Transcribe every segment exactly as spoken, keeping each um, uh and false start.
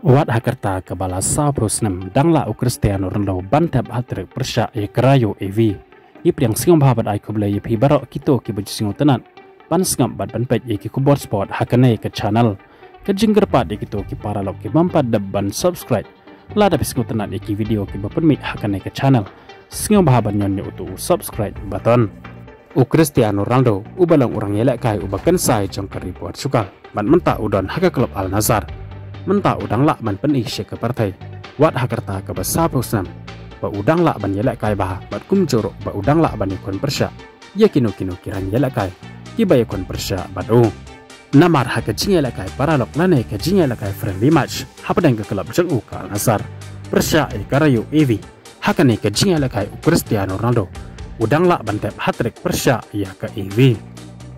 Wat ha ka rta kaba la sawphew snem dang lah u Cristiano Ronaldo ban thep hat-trick pyrshah ïa ka Rayo A V. Ngi pdiang sngewbha bad ai khublei ïa phi baroh kito kiba ju sngewtynnat ban sngap bad ban peit ïa ki khubor sport ha kane ka channel. Ka jingkyrpad ïa kito ki paralok ki bym pat dep ban subscribe. Lada phi sngewtynnat ïa ki video kiba pynmih ha kane ka channel, sngewbha ban ñion ïa uto u subscribe button. U Cristiano Ronaldo uba long u rangïalehkai uba kynsai jong ka ri Portugal bad mynta u don ha ka klub Al Nassr. Mynta u dang lah ban pyni sha ka pyrthei wat ha ka rta kaba sawphew snem ba u dang lah ban ïalehkai bha bad kumjuh ruh ba u dang lah ban ïakhun pyrshah ïa kino kino ki rangïalehkai kiba ïakhun pyrshah bad u. Namar ha ka jingïalehkai paralok lane ka jingïalehkai friendly match hapdeng ka klub jong u ka Al Nassr pyrshah ïa ka Rayo A V, ha kane ka jingïalehkai u Cristiano Ronaldo u dang lah ban thep hat-trick pyrshah ïa ka A V.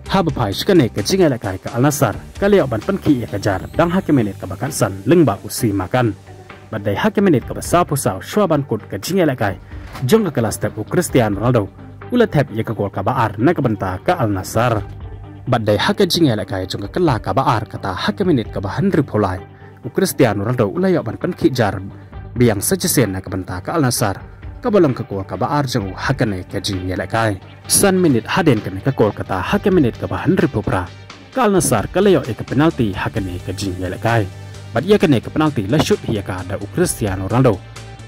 Haba phai sha kane ka jingïalehkai ka Al Nassr ka la ïoh ban pynkhih ïa ka jar dang ha ka minit kaba khatsan lyngba u Simakan. Bad dei ha ka minit kaba sawphew saw shuwa ban kut ka jingïalehkai jong ka kylla step u Cristiano Ronaldo u la thep ïa ka gol kaba ar na ka bynta ka Al Nassr. Bad dei ha ka jingïalehkai jong ka kylla kaba ar kata ha ka minit kaba hynriewphew lai, u Cristiano Ronaldo u la ïoh ban pynkhih jar biang sa shisien na ka bynta ka Al Nassr, kaba long ka gol kaba ar jong u ha kane ka jingïalehkai. San minit hadien kane ka gol kata ha ka minit kaba hynriewphew phra, ka Al Nassr ka la ïoh ïa ka penalti ha kane ka jingïalehkai. Bad ïa kane ka penalti la shoot hi ïa ka da u Cristiano Ronaldo.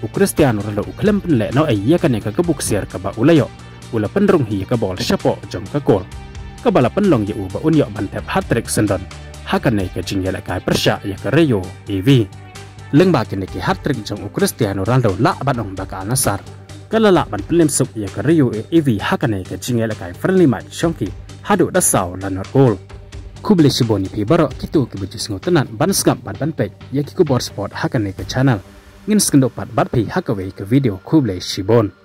U Cristiano Ronaldo u khlem pynleh noh ei ïa kane ka kabu ksiar kaba u la ïoh, u la pynrung hi ïa ka bol shapoh jong ka gol, kaba la pynlong ïa u ba un ïoh ban thep hat-trick syndon ha kane ka jingïalehkai pyrshah ïa ka Rayo A V. Lyngba kine ki hat-trick jong u Cristiano Ronaldo lah ban ong ba ka Al Nassr ka la lah ban pynlem suk ïa ka Rayo A V ha kane ka jingïalehkai friendly match jong ki haduh da saw lanot gol. Khublei shibun ïa phi baroh kito kiba ju sngewtynnat ban sngap bad ban peit ïa ki khubor sport ha kane ka channel. Ngin sa ïakynduh pat bad phi ha kawei ka video. Khublei shibun.